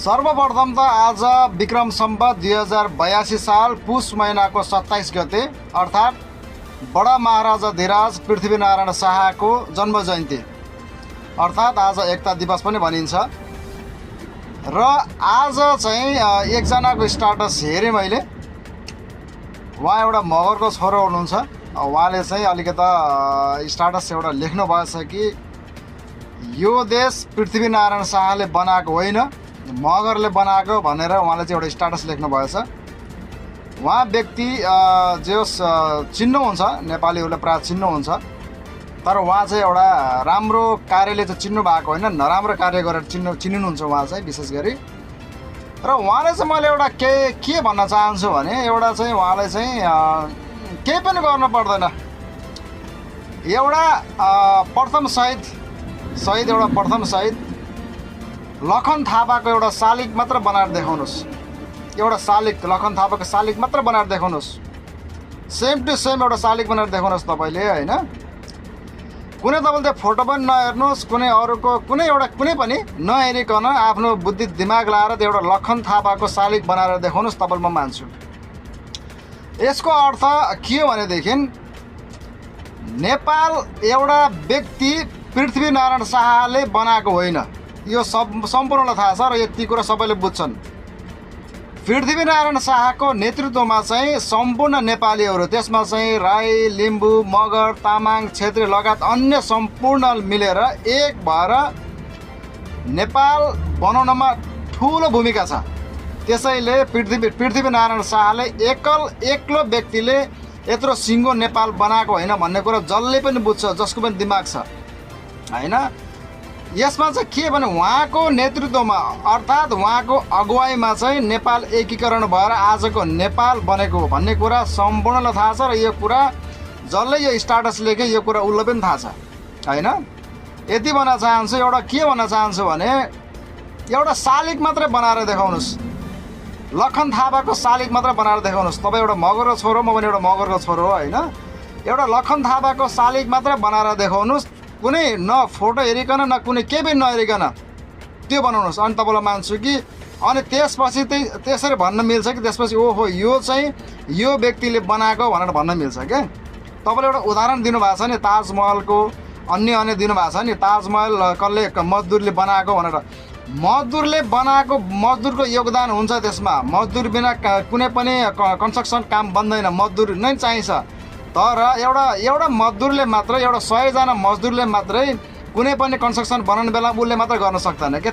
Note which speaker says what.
Speaker 1: सर्वप्रथम त आज विक्रम सम्वत 2082 साल पुष महिनाको 27 गते अर्थात् बडा महाराजा धीराज पृथ्वीनारायण शाहको जन्म जयन्ती अर्थात् आज एकता दिवस पनि भनिन्छ। र आज चाहिँ एकजनाको स्टाटस हेरेँ मैले, उहाँ एउटा मगरको छोरो हुनुहुन्छ। उहाँले चाहिँ अलिकता स्टाटस एउटा लेख्नु भएछ कि यो देश पृथ्वीनारायण शाहले बनाएको होइन, मगरले बनाएको भनेर उहाँले चाहिँ एउटा स्टाटस लेख्नु भएछ। उहाँ व्यक्ति जो चिन्नुहुन्छ, नेपालीहरूले प्रायः चिन्नुहुन्छ, तर उहाँ चाहिँ एउटा राम्रो कार्यले चाहिँ चिन्नु भएको होइन, नराम्रो कार्य गरेर चिन्नुहुन्छ उहाँ चाहिँ विशेष गरी। र उहाँले चाहिँ मैले एउटा के भन्न चाहन्छु भने एउटा चाहिँ उहाँले चाहिँ केही पनि गर्नु पर्दैन। एउटा प्रथम शहीद एउटा प्रथम शहीद लखन थापाको एउटा शालिग मात्र बनाएर देखाउनुहोस्। एउटा शालिग लखन थापाको शालिग मात्र बनाएर देखाउनुहोस्। सेम टु सेम एउटा शालिग बनाएर देखाउनुहोस् तपाईँले, होइन? कुनै तपाईँले त्यो फोटो पनि नहेर्नुहोस्, कुनै अरूको कुनै पनि नहेरिकन आफ्नो बुद्धि दिमाग लाएर त्यो एउटा लखन थापाको शालिग बनाएर देखाउनुहोस्, तपाईँले म मान्छु। यसको अर्थ के हो भनेदेखि नेपाल एउटा व्यक्ति पृथ्वीनारायण शाहले बनाएको होइन, यो सम्पूर्णलाई थाहा छ र यति कुरा सबैले बुझ्छन्। पृथ्वीनारायण शाहको नेतृत्वमा चाहिँ सम्पूर्ण नेपालीहरू, त्यसमा चाहिँ राई, लिम्बू, मगर, तामाङ, क्षेत्री लगायत अन्य सम्पूर्ण मिलेर एक भएर नेपाल बनाउनमा ठुलो भूमिका छ। त्यसैले पृथ्वीनारायण शाहले एक्लो व्यक्तिले यत्रो सिङ्गो नेपाल बनाएको होइन भन्ने कुरा जसले पनि बुझ्छ, जसको पनि दिमाग छ, होइन? यसमा चाहिँ के भने उहाँको नेतृत्वमा अर्थात् उहाँको अगुवाईमा चाहिँ नेपाल एकीकरण भएर आजको नेपाल बनेको भन्ने कुरा सम्पूर्णलाई थाहा छ। र यो कुरा जसले यो स्टाटस लेख्यो यो कुरा उसलाई पनि थाहा छ, होइन? यति भन्न चाहन्छु, एउटा के भन्न चाहन्छु भने एउटा शालिग मात्रै बनाएर देखाउनुहोस्, लखन थापाको शालिग मात्र बनाएर देखाउनुहोस्। तपाईँ एउटा मगरको छोरो, म पनि एउटा मगरको छोरो हो, होइन? एउटा लखन थापाको शालिग मात्र बनाएर देखाउनुहोस्, कुनै न फोटो हेरिकन न कुनै केही पनि नहेरिकन त्यो बनाउनुहोस्। अनि तपाईँलाई मान्छु कि अनि त्यसपछि त्यसरी भन्न मिल्छ कि त्यसपछि ओहो यो चाहिँ यो व्यक्तिले बनाएको भनेर भन्न मिल्छ क्या। तपाईँले एउटा उदाहरण दिनुभएको छ नि, ताजमहलको अन्य दिनुभएको छ नि, ताजमहल कसले मजदुरले बनाएको भनेर। मजदुरले बनाएको, मजदुरको योगदान हुन्छ त्यसमा। मजदुर बिना कुनै पनि कन्स्ट्रक्सन काम बन्दैन, मजदुर नै चाहिन्छ। तर एउटा मजदुरले मात्र, एउटा 100जना मजदुरले मात्रै कुनै पनि कन्स्ट्रक्सन बनाउने बेला उसले मात्र गर्न सक्दैन के।